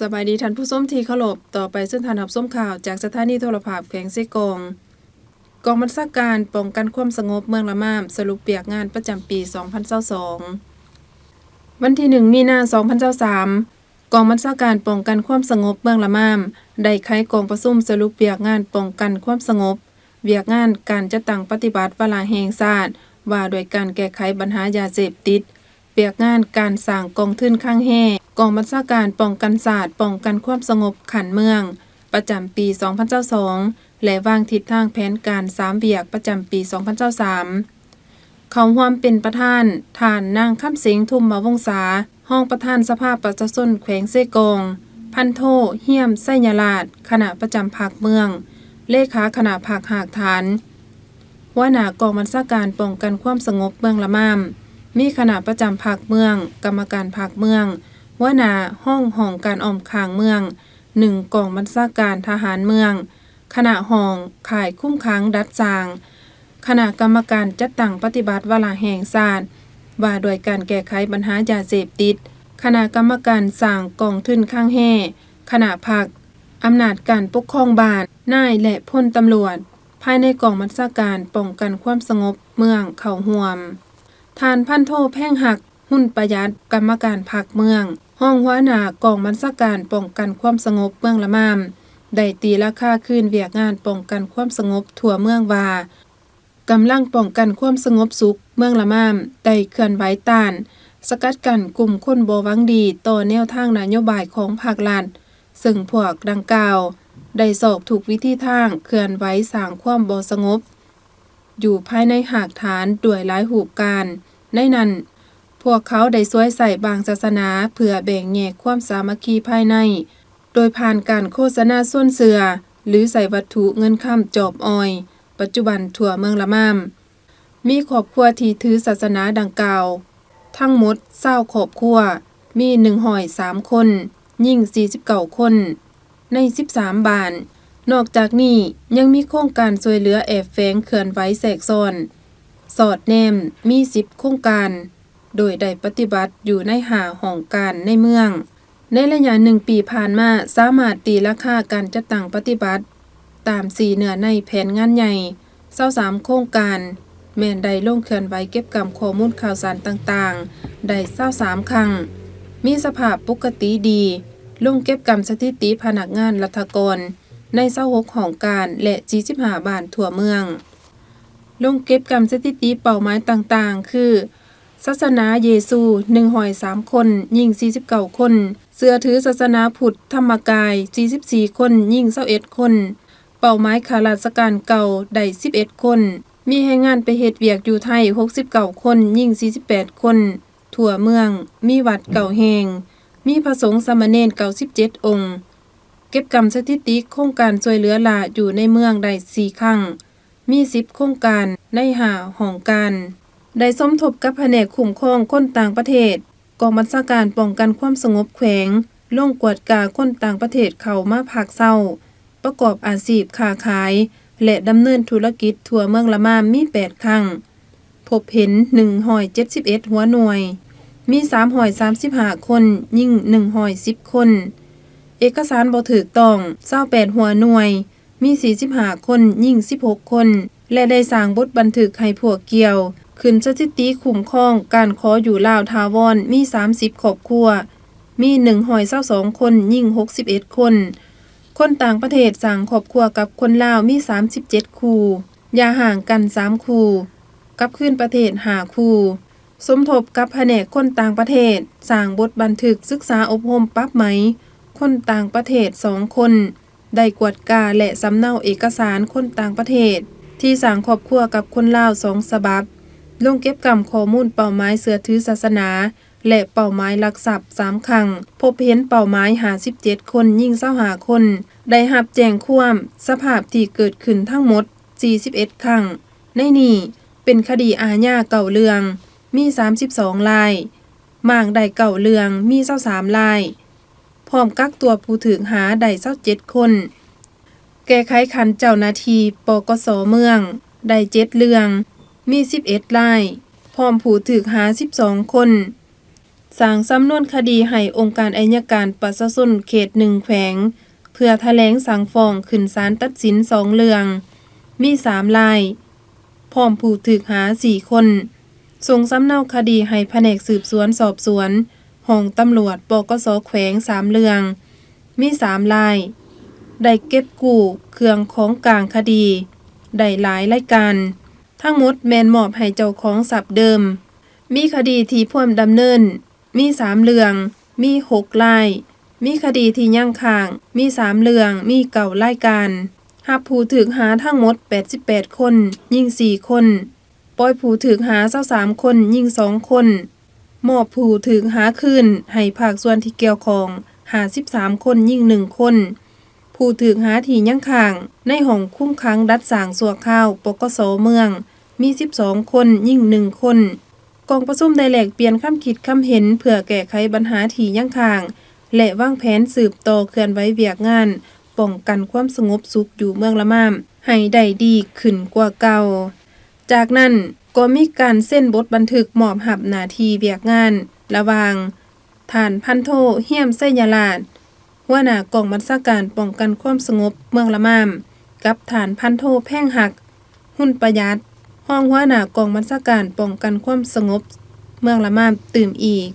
ສະບາຍດີທ່ານຜູ້ຊົມທີ່ເຄົາລົບ, ຕໍ່ໄປເຊີນທ່ານຮັບຊົມຂ່າວຈາກສະຖານີໂທລະພາບແຂວງເຊກອງ. ກອງບັນຊາການປ້ອງກັນຄວາມສະຫງົບເມືອງລະມາມ ສະຫຼຸບວຽກງານປະຈຳປີສອງພັນຊາວສອງ. ວັນທີໜຶ່ງ ມີນາ ສອງພັນຊາວສາມ, ກອງບັນຊາການປ້ອງກັນຄວາມສະຫງົບເມືອງລະມາມ ໄດ້ໄຂກອງປະຊຸມສະຫຼຸບວຽກງານປ້ອງກັນຄວາມສະຫງົບ, ວຽກງານການຈັດຕັ້ງປະຕິບັດວາລະແຫ່ງຊາດ ວ່າດ້ວຍການແກ້ໄຂບັນຫາຢາເສບຕິດ, ວຽກງານການສ້າງກອງທຶນຄັງແຮ ກອງບັນຊາການປ້ອງກັນຊາດ ປ້ອງກັນຄວາມສະຫງົບຂັ້ນເມືອງ ປະຈຳປີສອງພັນຊາວສອງ ແລະ ວາງທິດທາງແຜນການສາມວຽກປະຈຳປີສອງພັນຊາວສາມ. ເຂົ້າຮ່ວມເປັນປະທານ ທ່ານນາງ ຄຳເສັງ ທຸມມະວົງສາ, ຮອງປະທານສະພາປະຊາຊົນແຂວງເຊກອງ, ພັນໂທ ຮຽມ ໄຊຍະລາດ, ຄະນະປະຈຳພັກເມືອງ, ເລຂາຄະນະພັກຮາກຖານ, ຫົວໜ້າກອງບັນຊາການປ້ອງກັນຄວາມສະຫງົບເມືອງລະມາມ, ມີຄະນະປະຈຳພັກເມືອງ, ກຳມະການພັກເມືອງ, ຫົວໜ້າຫ້ອງຫ້ອງການອ້ອມຂ້າງເມືອງ, ໜຶ່ງກອງບັນຊາການທະຫານເມືອງ, ຄະນະຫ້ອງຄ້າຍຄຸມຂັງດັດສ້າງ, ຄະນະກຳມະການຈັດຕັ້ງປະຕິບັດວາລະແຫ່ງຊາດ ວ່າດ້ວຍການແກ້ໄຂບັນຫາຢາເສບຕິດ, ຄະນະກຳມະການສ້າງກອງທຶນຄັງແຮ, ຄະນະພັກ, ອຳນາດການປົກຄອງບ້ານ, ນາຍ ແລະ ພົນຕຳຫຼວດ ພາຍໃນກອງບັນຊາການປ້ອງກັນຄວາມສະຫງົບເມືອງເຂົ້າຮ່ວມ. ທ່ານ ພັນໂທ ແພງຮັກ ຮຸນປະຢັດ, ກຳມະການພັກເມືອງ, ຮອງຫົວໜ້າກອງບັນຊາການປ້ອງກັນຄວາມສະຫງົບເມືອງລະມາມ ໄດ້ຕີລາຄາຄືນວຽກງານປ້ອງກັນຄວາມສະຫງົບທົ່ວເມືອງວ່າ, ກຳລັງປ້ອງກັນຄວາມສະຫງົບສຸກເມືອງລະມາມ ໄດ້ເຄື່ອນໄຫວຕ້ານ, ສະກັດກັ້ນກຸ່ມຄົນບໍ່ຫວັງດີຕໍ່ແນວທາງນະໂຍບາຍຂອງພັກລັດ, ເຊິ່ງພວກດັ່ງກ່າວໄດ້ຊອກທຸກວິທີທາງເຄື່ອນໄຫວສ້າງຄວາມບໍ່ສະຫງົບ ຢູ່ພາຍໃນຮາກຖານດ້ວຍຫຼາຍຮູບການ. ໃນນັ້ນ, ພວກເຂົາໄດ້ສວຍໃຊ້ບາງສາສະໜາເພື່ອແບ່ງແຍກຄວາມສາມັກຄີພາຍໃນ ໂດຍຜ່ານການໂຄສະນາຊວນເຊື່ອ ຫຼື ໃຊ້ວັດຖຸເງິນຄຳຈອບອອຍ. ປັດຈຸບັນທົ່ວເມືອງລະມາມ ມີຄອບຄົວທີ່ຖືສາສະໜາດັ່ງກ່າວທັງໝົດຊາວຄອບຄົວ, ມີໜຶ່ງຮ້ອຍສາມຄົນ, ຍິງສີ່ສິບເກົ້າຄົນ ໃນສິບສາມບ້ານ. ນອກຈາກນີ້ຍັງມີໂຄງການຊ່ວຍເຫຼືອແອບແຝງເຄື່ອນໄຫວແຊກຊ້ອນ, ສອດແນມ ມີສິບໂຄງການ ໂດຍໄດ້ປະຕິບັດຢູ່ໃນຫ້າຫ້ອງການໃນເມືອງ. ໃນໄລຍະໜຶ່ງປີຜ່ານມາ, ສາມາດຕີລາຄາການຈັດຕັ້ງປະຕິບັດຕາມສີ່ເນື້ອໃນແຜນງານໃຫຍ່ ຊາວສາມໂຄງການ ແມ່ນໄດ້ລົງເຄື່ອນໄຫວເກັບກຳຂໍ້ມູນຂ່າວສານຕ່າງໆ ໄດ້ຊາວສາມຄັ້ງ, ມີສະພາບປົກກະຕິດີ, ລົງເກັບກຳສະຖິຕິພະນັກງານລັດຖະກອນໃນຊາວຫົກຫ້ອງການ ແລະ ສີ່ສິບຫ້າບ້ານທົ່ວເມືອງ. ລົງເກັບກຳສະຖິຕິເປົ້າໝາຍຕ່າງໆ ຄື ສາສະໜາເຢຊູ ໜຶ່ງຮ້ອຍສາມຄົນ, ຍິງສີ່ສິບເກົ້າຄົນ, ເຊື່ອຖືສາສະໜາພຸດທຳມະກາຍ ສີ່ສິບສີ່ຄົນ, ຍິງຊາວເອັດຄົນ, ເປົ້າໝາຍຂ້າລາຊະການເກົ່າໄດ້ສິບເອັດຄົນ, ມີແຮງງານໄປເຮັດວຽກຢູ່ໄທ ຫົກສິບເກົ້າຄົນ, ຍິງສີ່ສິບແປດຄົນ, ທົ່ວເມືອງມີວັດເກົ້າແຫ່ງ, ມີພະສົງສາມະເນນເກົ້າສິບເຈັດອົງ. ເກັບກຳສະຖິຕິໂຄງການຊ່ວຍເຫຼືອລ້າຢູ່ໃນເມືອງໄດ້ສີ່ຄັ້ງ, ມີສິບໂຄງການໃນຫ້າຫ້ອງການ. ໄດ້ສົມທົບກັບພະແນກຄຸ້ມຄອງຄົນຕ່າງປະເທດ, ກອງບັນຊາການປ້ອງກັນຄວາມສະຫງົບແຂວງ ລົງກວດກາຄົນຕ່າງປະເທດເຂົ້າມາພັກເຊົາ, ປະກອບອາຊີບຄ້າຂາຍ ແລະ ດຳເນີນທຸລະກິດທົ່ວເມືອງລະມາມມີແປດຄັ້ງ, ພົບເຫັນໜຶ່ງຮ້ອຍເຈັດສິບເອັດຫົວໜ່ວຍ, ມີສາມຮ້ອຍສາມສິບຫ້າຄົນ, ຍິງໜຶ່ງຮ້ອຍສິບຄົນ, ເອກະສານບໍ່ຖືກຕ້ອງຊາວແປດຫົວໜ່ວຍ, ມີສີ່ສິບຫ້າຄົນ, ຍິງສິບຫົກຄົນ ແລະ ໄດ້ສ້າງບົດບັນທຶກໃຫ້ພວກກ່ຽວຂຶ້ນສະຖິຕິຄຸ້ມຄອງການຂໍຢູ່ລາວຖາວອນມີສາມສິບຄອບຄົວ, ມີໜຶ່ງຮ້ອຍຊາວສອງຄົນ, ຍິງຫົກສິບເອັດຄົນ. ຄົນຕ່າງປະເທດສ້າງຄອບຄົວກັບຄົນລາວມີສາມສິບເຈັດຄູ່, ຢ່າຮ້າງກັນສາມຄູ່, ກັບຄືນປະເທດຫ້າຄູ່. ສົມທົບກັບພະແນກຄົນຕ່າງປະເທດ, ສ້າງບົດບັນທຶກສຶກສາອົບຮົມປັບໃໝຄົນຕ່າງປະເທດສອງຄົນ, ໄດ້ກວດກາ ແລະ ສຳເນົາເອກະສານຄົນຕ່າງປະເທດທີ່ສ້າງຄອບຄົວກັບຄົນລາວສອງສະບັບ, ລົງເກັບກຳຂໍ້ມູນເປົ້າໝາຍເຊື່ອຖືສາສະໜາ ແລະ ເປົ້າໝາຍລັກຊັບສາມຄັ້ງ, ພົບເຫັນເປົ້າໝາຍຫ້າສິບເຈັດຄົນ, ຍິງຊາວຫ້າຄົນ, ໄດ້ຮັບແຈ້ງຄວາມສະພາບທີ່ເກີດຂຶ້ນທັງໝົດສີ່ສິບເອັດຄັ້ງ. ໃນນີ້ເປັນຄະດີອາຍາເກົ້າເລື່ອງ, ມີສາມສິບສອງລາຍ, ມ້າງໄດ້ເກົ້າເລື່ອງ, ມີຊາວສາມລາຍ, ພ້ອມກັກຕົວຜູ້ຖືກຫາໄດ້ຊາວເຈັດຄົນ, ແກ້ໄຂຂັ້ນເຈົ້າໜ້າທີ່ ປກສ ເມືອງ ໄດ້ເຈັດເລື່ອງ, ມີສິບເອັດລາຍ, ພ້ອມຜູ້ຖືກຫາສິບສອງຄົນ, ສ້າງສຳນວນຄະດີໃຫ້ອົງການໄອຍະການປະຊາຊົນເຂດໜຶ່ງແຂວງ ເພື່ອຖະແຫຼງສັ່ງຟ້ອງຂຶ້ນສານຕັດສິນສອງເລື່ອງ ມີສາມລາຍ ພ້ອມຜູ້ຖືກຫາສີ່ຄົນ. ສົ່ງສຳເນົາຄະດີໃຫ້ພະແນກສືບສວນສອບສວນ ຫ້ອງຕຳຫຼວດ ປກສ ແຂວງສາມເລື່ອງ ມີສາມລາຍ. ໄດ້ເກັບກູ້ເຄື່ອງຂອງກາງຄະດີໄດ້ຫຼາຍລາຍການ. ທັງໝົດແມ່ນມອບໃຫ້ເຈົ້າຂອງຊັບເດີມ. ມີຄະດີທີ່ພວມດຳເນີນ ມີສາມເລື່ອງ ມີຫົກລາຍ. ມີຄະດີທີ່ຍັງຄ້າງ ມີສາມເລື່ອງ ມີເກົ້າລາຍການ. ຮັບຜູ້ຖືກຫາທັງໝົດແປດສິບແປດຄົນ ຍິງສີ່ຄົນ. ປ່ອຍຜູ້ຖືກຫາຊາວສາມຄົນ ຍິງສອງຄົນ. ມອບຜູ້ຖືກຫາຄືນໃຫ້ພາກສ່ວນທີ່ກ່ຽວຂ້ອງຫ້າສິບສາມຄົນ ຍິງໜຶ່ງຄົນ. ຜູ້ຖືກຫາທີ່ຍັງຄ້າງໃນຫ້ອງຄຸມຂັງດັດສ້າງຊົ່ວຄາວ ປກສ ເມືອງ ມີສິບສອງຄົນ ຍິງໜຶ່ງຄົນ. ກອງປະຊຸມໄດ້ແລກປ່ຽນຄຳຄິດຄຳເຫັນເພື່ອແກ້ໄຂບັນຫາທີ່ຍັງຄ້າງ ແລະ ວາງແຜນສືບຕໍ່ເຄື່ອນໄຫວວຽກງານປ້ອງກັນຄວາມສະຫງົບສຸກຢູ່ເມືອງລະມາມໃຫ້ໄດ້ດີຂຶ້ນກວ່າເກົ່າ. ຈາກນັ້ນກໍມີການເຊັນບົດບັນທຶກມອບຮັບໜ້າທີ່ວຽກງານ ລະຫວ່າງ ທ່ານ ພັນໂທ ຮຽມ ໄຊຍະລາດ ຫົວໜ້າກອງບັນຊາການປ້ອງກັນຄວາມສະຫງົບເມືອງລະມາມ ກັບທ່ານ ພັນໂທ ແພງຮັກ ຮຸນປະຢັດ ຮອງຫົວໜ້າກອງບັນຊາການປ້ອງກັນຄວາມສະຫງົບເມືອງລະມາມຕື່ມອີກ.